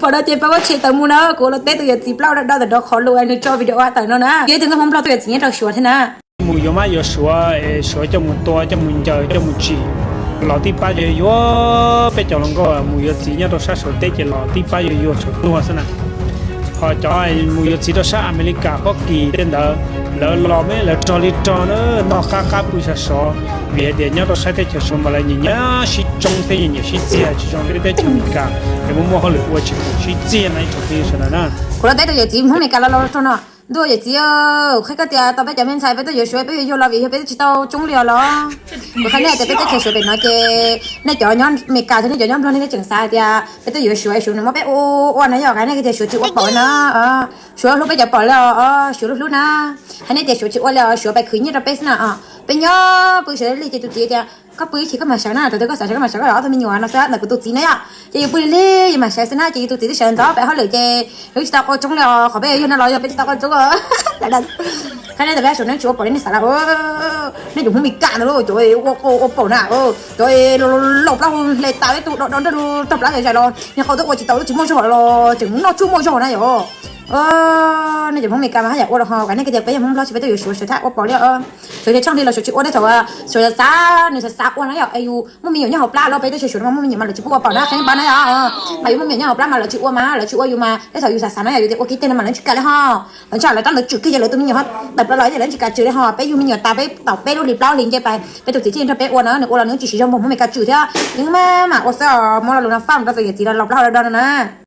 Pom no ces pab muab tshem tawm mus na, kuv los teb tus yawm txiv plaub do do ntawm no qhov lus nws tso video tawm no na. Yog ib tug nkauj Hmoob Nplog tus yawm txiv nyob rau Suav thiab na. Mus yuav mab yuav suav, suav coj mus tua, coj mus ncaws, coj mus tsim. Los tib pab yuav yuav peb cov hluas nkauj mus yuav txiv nyob rau sab Suav teb ces los tib pab yuav yuav tshav tuag xwb na. Ho cov mus yuav txiv rau sab Amelikas, Fab Kis tej ntawd, lawv los mas lawv rog li rog na, noj qab qab pw sab Suav, vim hais tias nyob rau sab teb chaws Suav mas lawv nyiam nyiam sib tsoob thiab nyiam nyiam sib txiag tsis zoo li teb chaws Amelikas es muaj muaj hauj lwm ua tsis pum sib txiag no ib tsoom phooj ywg sawv daws na. Kuv los teb tus yawm txiv Hmoob Amelikas los los rau no. Ntuj yawm txiv, qhia koj tias tau peb cov me ntxhais peb tuaj yuav Suav peb yuav yuag los vim yog peb twb tsis tau coob li os los. Kuv qhia nej tias peb teb chaws Suav pem no ces nej cov nyob Amelikas thiab nej cov nyob Nplog nej tseem xav tias peb tuaj yuav Suav, Suav nws muab peb ua ua no yog qhia nej tias Suav tsis ua paum na. Suav hlub peb cov paum li os, Suav hlub hlub na. Qhia nej tias Suav tsis ua li os, Suav pais khwv nyiaj rau peb xwb na. Peb nyob pw sawv li ces tus txiv tias koj pw ib chim koj mam sawv na, thaum twg koj xav sawv koj mam sawv, koj yog ob tug me nyuam no xwb ntawm kuv tus txiv na yom. Ces yus pw li li yus mam sawv xwb na, ces yus tus txiv twb sawv ntxov pem hauj lwm ces yus tsis tau qau coob li os, qhov peb yuav yuag no los yog peb tsis tau qau coob. Qhia nej tias peb Suav nej tsis ua paum li nej xav lawm. Nej cov Hmoob Amelikas ntawd lauj, cov ua qau ua paum na, cov laus plab hu hle tas peb tus do do nrog lub tog plab zais los niag qau twb ua tsis tau, twb tsis muaj zog los tseem mus noj tsuj muaj zog na yom. Nej cov Hmoob Amelikas mas haj yam ua los ho, qhia nej tias peb yog Hmoob Nplog tsis peb tuaj yuav Suav, Suav thiaj ua paum li os. Suav ces tsheej li los Suav tsis ua tej thaum Suav xav xav, nws xav xav ua na yom, es yus muaj me nyuam nyob hauv plab los peb teb chaws Suav no mas muaj me nyuam mas lawv tsis pub ua paum na, qhia nej paub na yom. Mas yus muaj me nyuam nyob hauv plab mas lawv tsis ua mas, lawv tsis ua yus mas tej thaum yus xav xav na yom, yus tias ua kiag tej no mas lawv tsis kam li ho. Lawv ntshe lawv rab lawv tswm kiag ces lawv tus me nyuam tawm plaws los ces lawv tsis kam tswm li ho, peb yug me nyuam tas peb tau peb lub hlis plaub hlis nce pais, peb tus txiv thiaj nrog peb ua na, nws ua los nws tsis siv zog npaum Hmoob Amelikas tswm thiab. Yeej maj mam ua xwb os, muab lo lus no faj rau tus yawm txiv los laus plab hau do do no na.